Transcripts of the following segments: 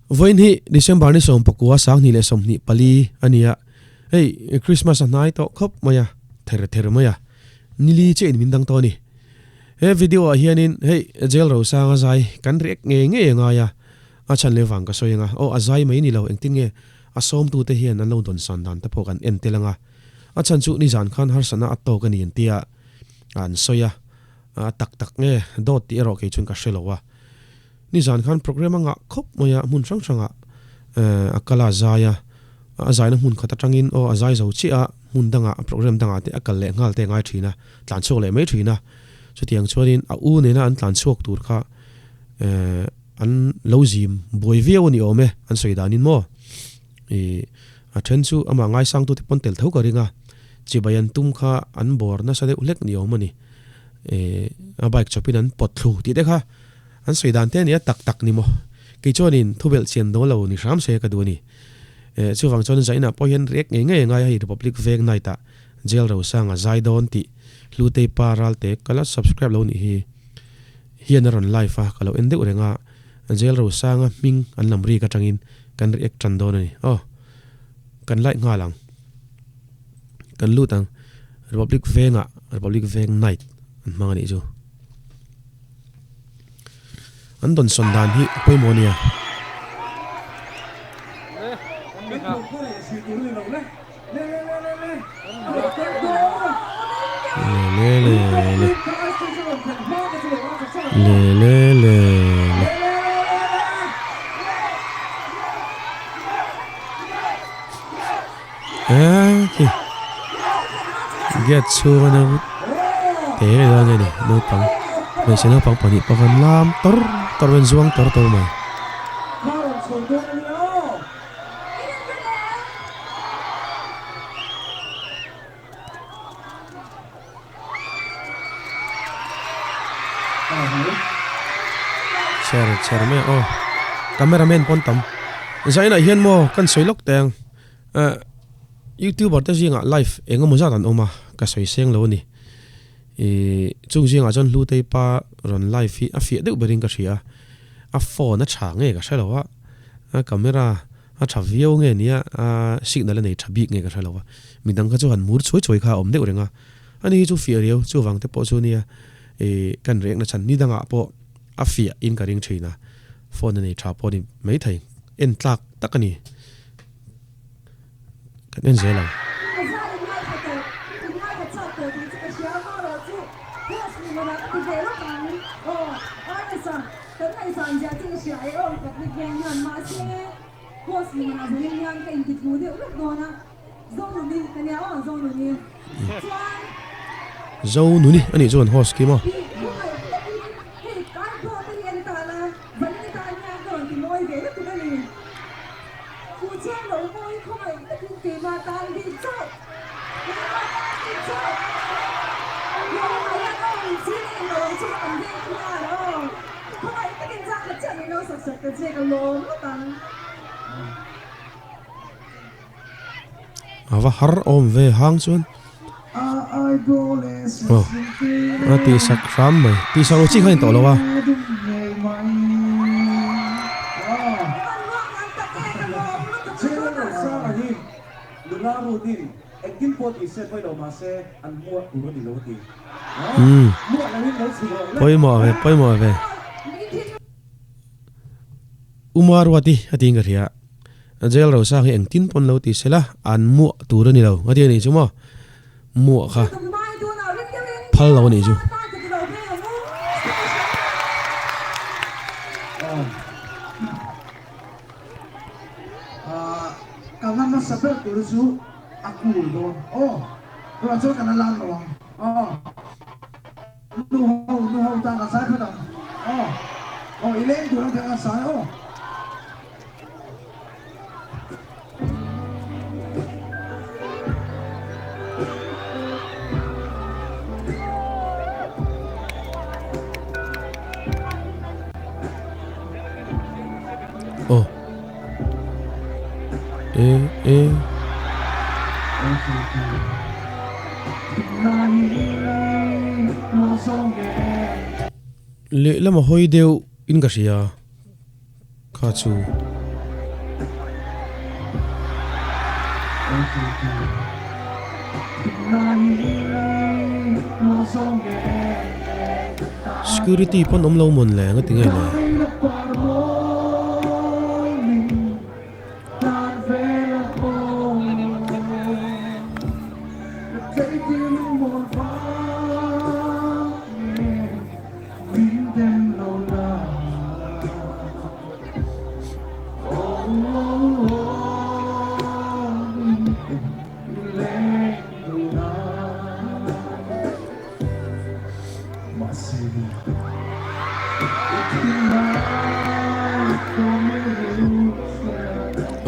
Vawiin hi December ni 19 2024 a ni a, hei Christmas a hnai tawh khawp mai a, ther ther mai a, nili chiah in min dang tawh a ni. He video ah hianin hei Jail Rosanga zai kan react ngei ngei a ngai a, a chhan leh vang ka sawi ang a, aw a zai mai ni lo engtin nge a sawmtute hian an lo dawn san dan te pawh kan en tel ang a, a chhan chu nizan khan harsatna a tawk a ni an tia an sawi a, a tak tak nge dawt tih erawh kei chuan ka hre lo a. Nizan khan programme a ngah khawp mai a, hmun hrang hrangah a kal a zai a, a zaina hmun khat atangin aw a zai zo chiah a, hmun dangah programme dangah te a kal leh nghal te a ngai thin a, tlan chhuak leh mai thin a. Chutiang chuanin a u nena an tlan chhuak tur kha an lo zim buai viau a ni awm e, an sawi danin maw. Ih a then chu amah ngaisangtute pawn tel tho ka ring a, chibai an tum kha an bawr nasa deuh hlek ni awm a ni. Ih a bike chawpin an pawt thlu tih te kha. An sawi dan te a nia tak tak ni maw? Kei chuanin thubelh chian dawn lo ni hram se ka duh a ni. Eh, chuvang chuan Zainah pawh hian react ngei ngei a ngai a hei Republic Veng Night ah Jail Rosanga zai dawn tih Hlutei pa Ralte ka la subscribe lo nih hi hian a rawn live a ka lo en deuh reng a Jail Rosanga hming an lam rik atangin kan react tan dawn a ni. Aw, kan like nghal ang. Kan lut ang Republic Vengah Republic Veng Night an hmang a nih chu. An dawn sawn dan hi a pawimawh a nia. Le le le le le le le Eh khi gate chhunga no te leh dawn a ni naupang hmeichhe naupang pahnih pawh khan lam tawr tawr mai an zuang tawr tawr mai. Cher cher mai a aw cameraman pawn tam zainah hian maw kan sawi lawk teh ang eh youtuber te zingah live eng emaw zat an awm a ka sawi seng lo a ni ih chung zingah chuan Hlutei pa rawn live hi a fiah deuh berin ka hria a phone a tha nge ka hre lo a a camera A tha viau nge nia, a signal a nei tha bik nge ka hre lo a, midang kha chu han mur chhuai chhuai kha a awm deuh reng a, ani hi chu fiah riau, chuvang te pawh chu nia ih kan rek na chhan ni dangah pawh a fiah in ka ring thin a, phone a nei tha pawh a ni maithei, en tlak tak a ni, kan en zel ang. Post ni manah zawng hian ka inti thu deuh lawk dawn a, Zonuni ka nia aw Zonuni chuan. Zonuni a nih chuan host khi maw? Ih khawngaih takin hei cardboard te hi en ta la, zanin atan hian ka rawn ti mawi ve lutuk a ni. Fuh chiang lo mawi khawngaih takin keimah tan bik chauh, keimah tan bik chauh. Lawmah hian aw min ching a englo ang chu kan veng khian aw. Khawngaih takin chak khat chiah min lo sak sak ta che ka lawm ngawt ang. A va har awm ve hang chuan. Aw a tih sak hram mai tih sak lo chi kha a ni tawh lo a. Umm pawimawh ve pawimawh ve Uma Ruati a tiin ka hria Jail Rosang hi engtin pawn lo ti sela an muah tur a ni lo a ti a nih chu maw muah kha phal lo a nih chu. A cool dawn aw tunah chuan kan la lam lo ang aw nu ho nu ho tan kan sai phawt ang aw aw i leng tur ang thei ang sai aw. Aw. E e. Lehlam a hawi deuh in ka hria kha chu. Security pawn awm lo mawn le nga ti nge le.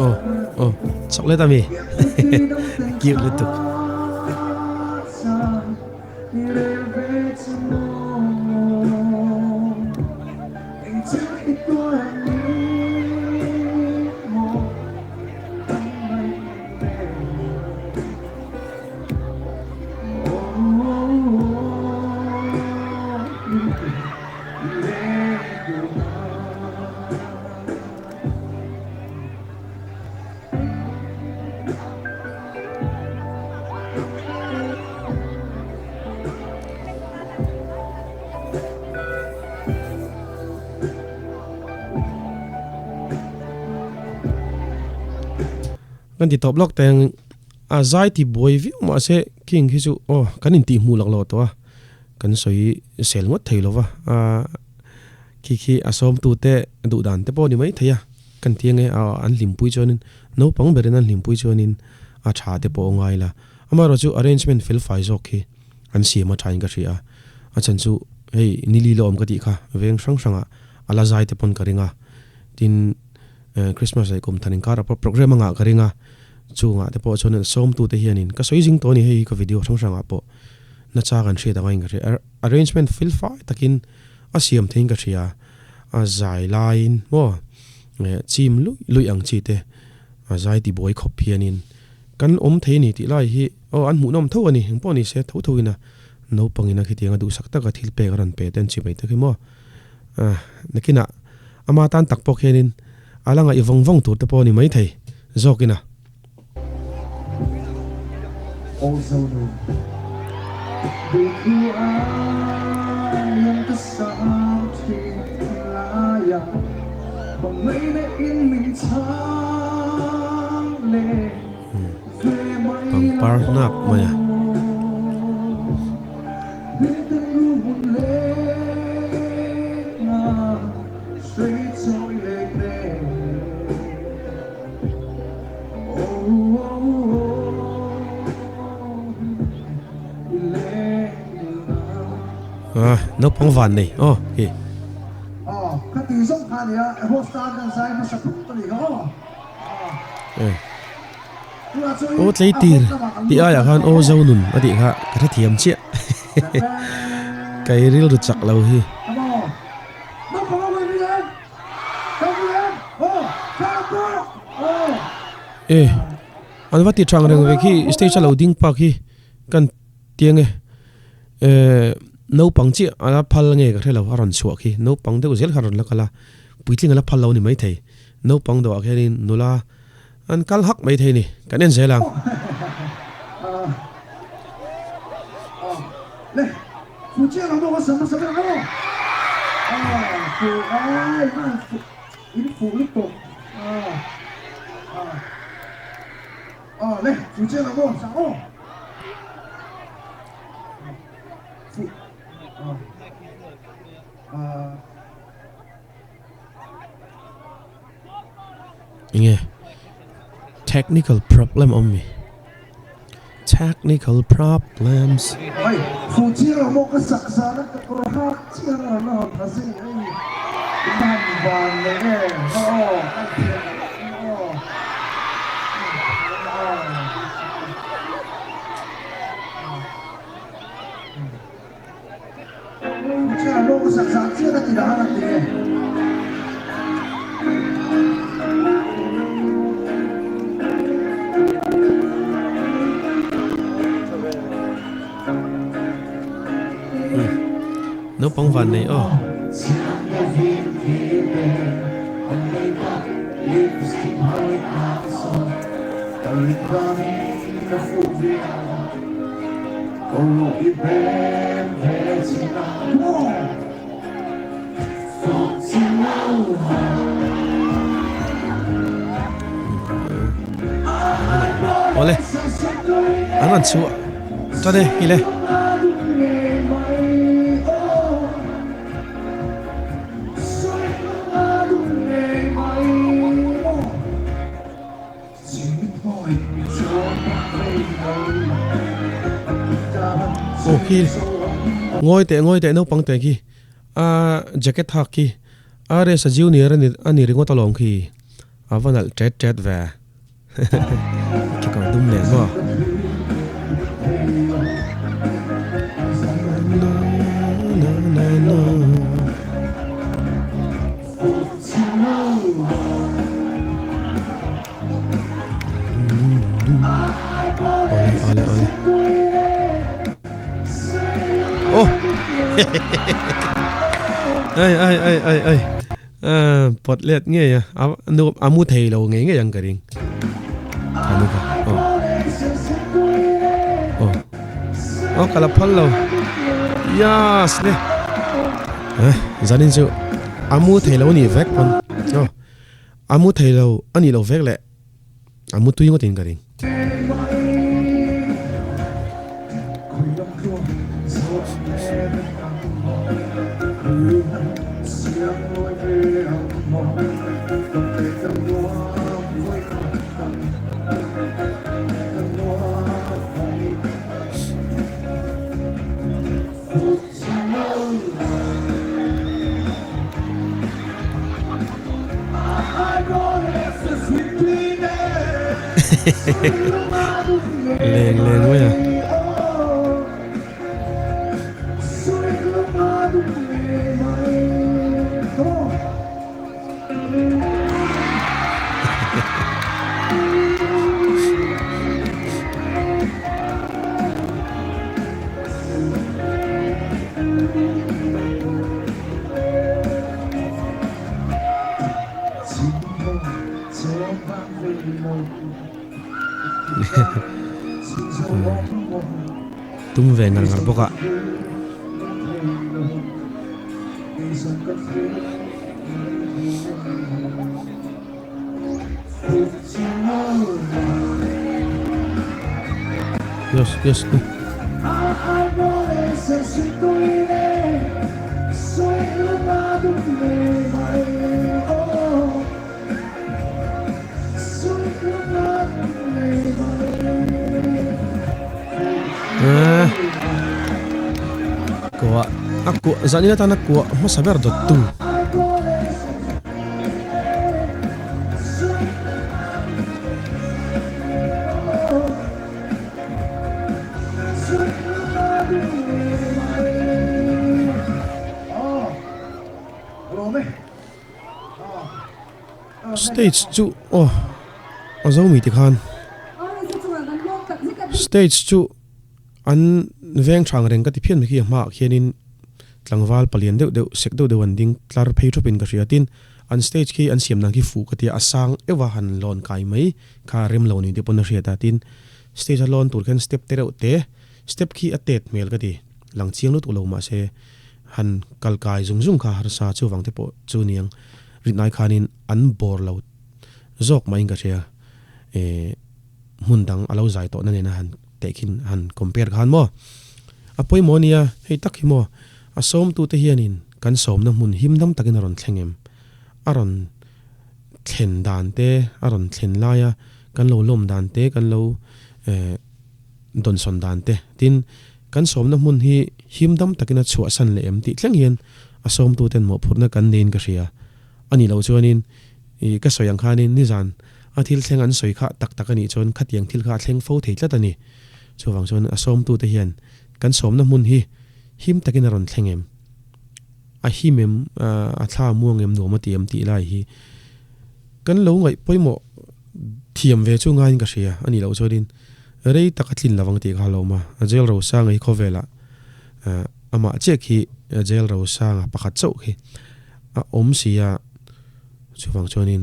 Oh, oh, chocolate ami. Cute lutuk. Kan ti tawp lawk teng a zai ti buai viau mahse king hi chu aw kan intih hmuh lak lo tawh a kan sawi sel ngawt thei lova a khi khi a sawmtute duh dan te pawh a ni mai thei a kan ti ange a an hlimpui chuanin naupang berin an hlimpui chuanin a tha te pawh a ngai la amaherawhchu arrangement fel fai zawk khi an siam a thain ka hria a a chhan chu hei nili la awm ka tih kha veng hrang hrangah a la zai te pawn ka ring a tin Christmas leh kum than inkar ah pawh programme a ngah ka ring a chungah te pawh chuan sawmtu te hianin ka sawi zing tawh a ni hei hi ka video hrang hrangah pawh nacha kan hriat ang a in ka hria arrangement fel fai takin a siam theiin ka hria a zai laiin maw chim luih luih ang chi te a zai ti buai khawp hianin kan awm thei a ni tih lai hi aw an hmuhnawm tho a ni engpawh ni se tho tho ina naupangin a khitiang a duhsak taka thil pek a rawn pe te an chi mai te khi maw nakinah ama tan tak pawh khianin a la ngaih vawng vawng tur te pawh a ni maithei zawkin a. Pangpar hnap mai a. Ah, naupang van nei aw hi. Aw tleitir tih aiah khan aw zo nun a tih kha ka hrethiam chiah kei rilru chak lo hi. E an va ti thang reng ve khi stage a lo ding pak hi kan tiang e naupang chiah a la phal nge ka hre lo a rawn chhuah khi naupang deuh zel kha a rawn la kal a puitling a la phal lo a ni maithei naupang dawhah khianin nula An kal hak mai thei ni, kan en zel ang. Enge technical problem awm mi technical problems. Hei fu chiang lo maw ka sak zan a ka kawr hak chiang a rawn hawn tha zui hei i ban van leh e aw ka thiam aw Naupang van nei aw. Awle an rawn chhuah tan e hi le. Aw khi ngawi teh ngawi teh naupang teh khi a jacket hak khi RS a junior a ni a ni ringawt alawm khi a va nalh tet tet ve kekawr dum leh maw. Awle awle awle. Oh. Ai ai ai ai ai. Ah, pot let nge ya. A nu amu thei lo nge nge yang ka ring. Anu ka. Oh. Oh. Oh kala phal lo. Yes le. Eh, zanin chu amu thei lo ni vek pon. Oh. A mu thei lo a nih loh vek leh a mu tui ngawtin ka ring. Leng leng mai a. Tum ve ngar ngar bawk a. Yes, yes. Eh. Kuah a kuah zanin atana kuah hmasa ber dawt tu. Stage chu aw a zo mi tikhan stage chu an veng thang reng ka ti phian mai khi a hmaah khianin tlangval palian deuh deuh sek deuh deuh an ding tlar phei thupin ka hria tin an stage khi an siam dan khi fuh ka tia a sang euh a han lawn kai mai kha rem lo ni te pawn a hriat a tin stage a lawn tur khian step te reuh te step khi a tet hmel ka ti lang chiang lutuk lo mahse han kal kai zung zung kha harsa chuvang te pawh chu niang rinai khanin an bawr lo zawk maiin ka hria eh hmun dang a lo zai tawh na nena han teh khin han compare khan maw a pawimawh ania hei tak hi maw a sawmtute hianin kan sawmna hmun him dam takin a rawn thleng em a rawn thlen dan te a rawn thlen laia kan lo lawm dan te kan lo eh dawnsawn dan te tin kan sawmna hmun hi him dam takin a chhuahsan leh em tih thleng hian a sawmtuten mawhphurhna kan neiin ka hria a nih loh chuanin Ih, ka sawi ang khanin nizan a thil thleng an sawi kha tak tak a nih chuan khatiang thil kha a thleng fo thei tlat a ni. Chuvang chuan a sawmtute hian kan sawmna hmun hi him takin a rawn thleng em? A him em? A thla a muang em? Nuam a ti em? Tih lai hi kan lo ngaih pawimawh thiam ve chu ngaiin ka hria a nih loh chuanin rei tak a tlin lovang tih kha a lawm a. Jail Rosanga hi khawvelah amah chiah khi Jail Rosanga pakhat chauh khi a awm si a. Chuvang chuanin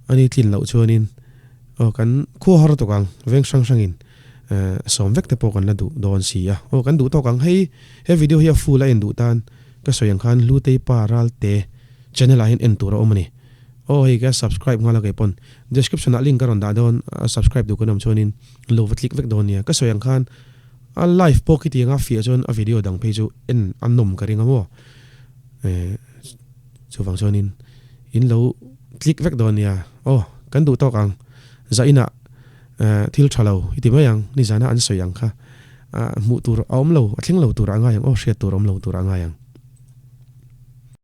a ni tlin loh chuanin Aw kan khua har tawk ang veng hrang hrangin sawm vek te pawh kan la duh dawn si a. Aw kan duh tawk ang hei he video hi a full a en duh tan ka sawi ang khan Hlutei pa Ralte channel ah hian en tur a awm a ni. Aw hei ka subscribe nghal a kei pawn description ah link ka rawn dah dawn a subscribe duh kan awm chuanin lo va click vek dawn nia. Ka sawi ang khan a live pawh khitiang a fiah chuan a video dang phei chu en a nawm ka ring a maw. Chuvang chuanin in lo click vek dawn nia. Aw, kan duh tawk ang. Zah inah thil tha lo i ti mai ang, nizana an sawi ang kha hmuh tur a awm lo, a thleng lo tur a ngai ang, aw hriat tur a awm lo tur a ngai ang.